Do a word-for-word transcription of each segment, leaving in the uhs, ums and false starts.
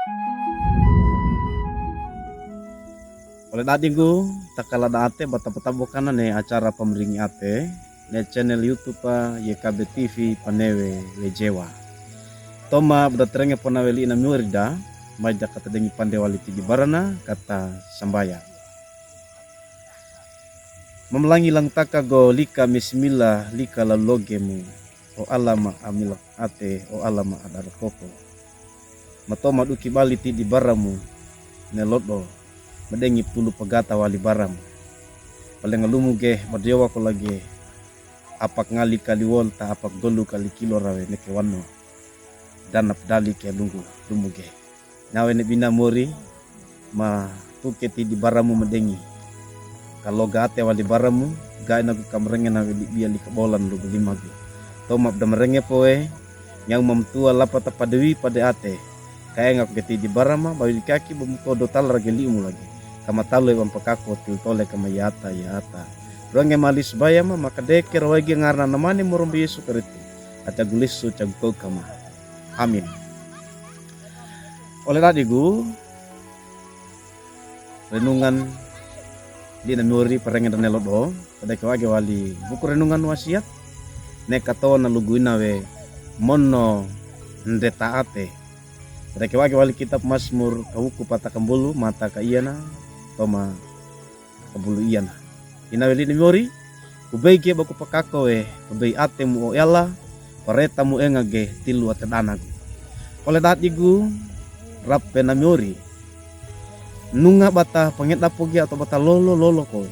Ole dadigu, takala da ate ba tabotabokana ne acara pamringi ate ne channel YouTube a Y K B T V Panewe Wejewa. Toma bda terenge pona we li'i na miwori da, mai da kata dengi pande wali tidi barana kata sambayang. Mamalangi langtaka go lika misimila lika lalu loge mu, o alama amila ate, o alama adara koko. Matoma duki bali tidi baramu ne lodo, madengi pulu pagata wali baramu. Palenga lumu ge, badiowa ko lage, apak ngali kaliwol ta apak dolu kali kilo rawe neke wano. Dana padali ke lunggu, lumu ge. Nawe ne bina mori, matuke tidi baramu madengi. Kaloga ate wali baramu, ga'i nagu kamarenge nawe libiya lika bolan lugu limagu. Toma bda marenge powe, nyau mamtua lapa ta padewi pade ate. Kaenga ko ge tidi barama, bawi likaki bamuto do tala rage limu lagi. Kamatalu e bampakako til tole kama yata, yata. Ruange mali subaya ma, makadeke rawaige ngarana namane morombe Yesu Karistu. Atagu lesu, cagu kau kama. Amin. Ole dadigu, renungan li'i na miwori parengen da ne lodo, padake wage wali buku renungan Wasiat, ne katowa na lugu ina we mono ndeta ate. Padake wage wali kitab Masmur kawuku pata kambulu, mata ka iyana, toma kabulu iyana. Ina we li'i na miwori, kubei ge ba kupakako we, pabei ate mu o yala, pareta mu enga ge tilu ate danagu. Ole dadigu, rape na miwori. Nunga bata pangeda po ge ato bata lolo lolo kowe.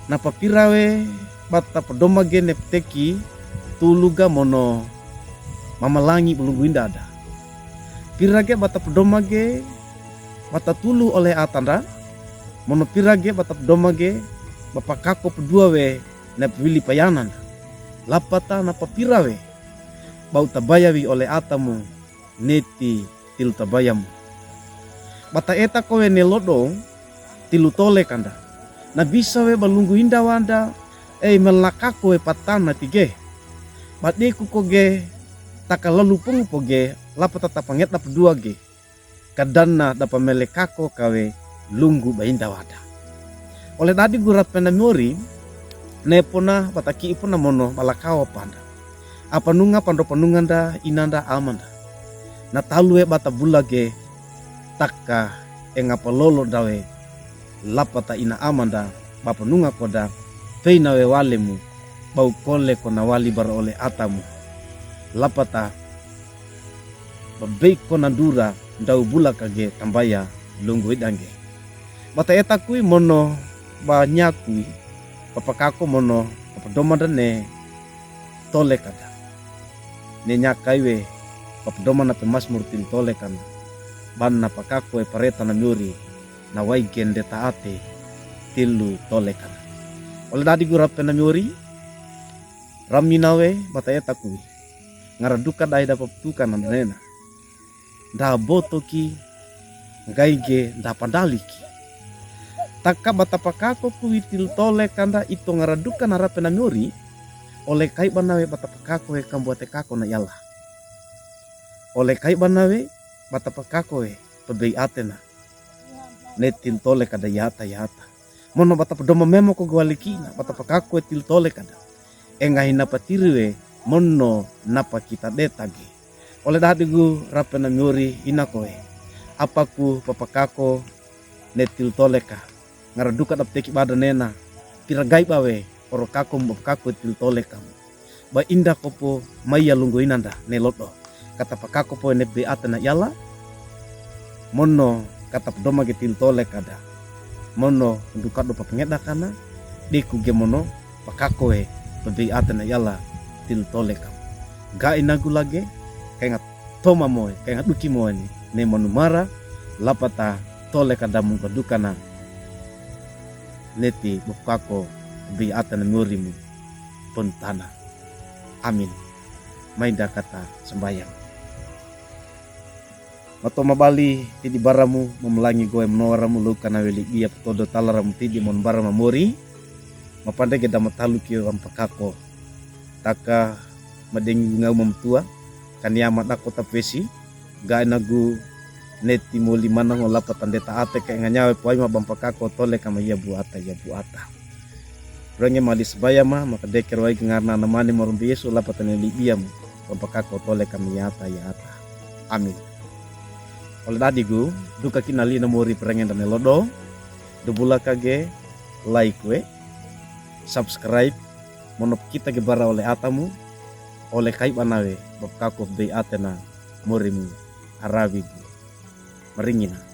Na papira we bata padoma ge ne pteki tulu ga mono mamalangi balunggu inda da. Pira ge bata padoma ge bata tulu ole ata nda, mono pira ge bata padoma ge bapakako padua we ne pwili payana nda. Lapa ta na papira we bau tabaya wi ole ata mu neti tilu tabaya mu. Bata eta kowe ne lodo tilu tole kanda. Na bisa we balunggu inda wanda, ei melaka kowe patana ti ge. Badeku ko ge, taka lalu pungu po ge, lapa ta tapangeda padua ge. Kadana da pamelekako kawe lunggu ba inda wada. Ole dadigu rape na miwori, ne pona bata ki'i pona mono balakawa panda. Apanunga pando panunga nda ina nda ama nda. Na talu we bata bula ge taka enga palolo dawe lapa ta ina ama nda bapanunga koda pei na we wale mu bau kole kona wali bara ole ata mu. Lapa ta babei kona ndura ndau bula kage tambaya lunggu idange. Bata eta kui mono ba nyakui bapakako mono bapadoma nda ne tole kada. Ne nyakai we bapadoma na pe Masmur tilu tole kana. Bana pakako e pareta na miwori na wai gende taate tilu tole kana. Ole dadigu rape na miwori, rami na we bata eta kui. Ngara duka dai da paptuka na nena. Nda boto ki, ngai ge nda pandali ki. Taka bata pakako kui tilu tole kanda ito ngara duka na rape na miwori, ole kai bana we bata pakako we kambuate kako na yala. Ole kai bana we bata pakako we pabei ate na. Ne tilu tole kada yata yata. Mono bata padoma memo ko gwali kina, bata pakako e tilu tole kada. Enga hina patiri we, mono napa kita deta ge. Ole dadigu rape na miwori hina kowe. Apaku papakako ne tilu tole ka. Ngara duka dapteki bada nena. Pira gai bawe, oro kako mbapakako e tilu tole ka. Ba inda kopo maiya lunggu ina nda ne lodo. Kata pakako po ne pabei ate na yala. Mono kata padoma ge tilu tole kada. Mono ndu kado papangeda kana. Deku ge mono pakako e pabei ate na yala tilu tole ka. Ga ina gu lage, kainga toma moe, kainga duki moe ni. Ne manumara, lapa ta tole kada mungka duka na. Neti bapakako pabei ate na miwori mu. Pontana. Amin. Mai nda kata sambayang. Mato mabali tidi baramu, mamalangi goe mnowaramu, luka na weli biya patodo talara mu tidi mon barama mori. Mapandege da matalu ki wampakako. Taka madengi ngau mamtua, kania madako tapesi, ga ina gu neti moli manang o lapa tande ta ate ke nganya we pwai ma bampa kako tole kama ya buata ya buata. Renge mali sbaya ma, maka deke rwai gengar na namani morumbi Yesu lapa tane li iyam, bampa kako tole kama ya ata ya ata. Amin. Ole dadi gu, duka kina li na mori perengen dane lodo, dubula kage, like we, subscribe, monop kita ge bara ole atamu, ole kai banawe, bapkakop dei atena, morimu, arabi gu. Maringina.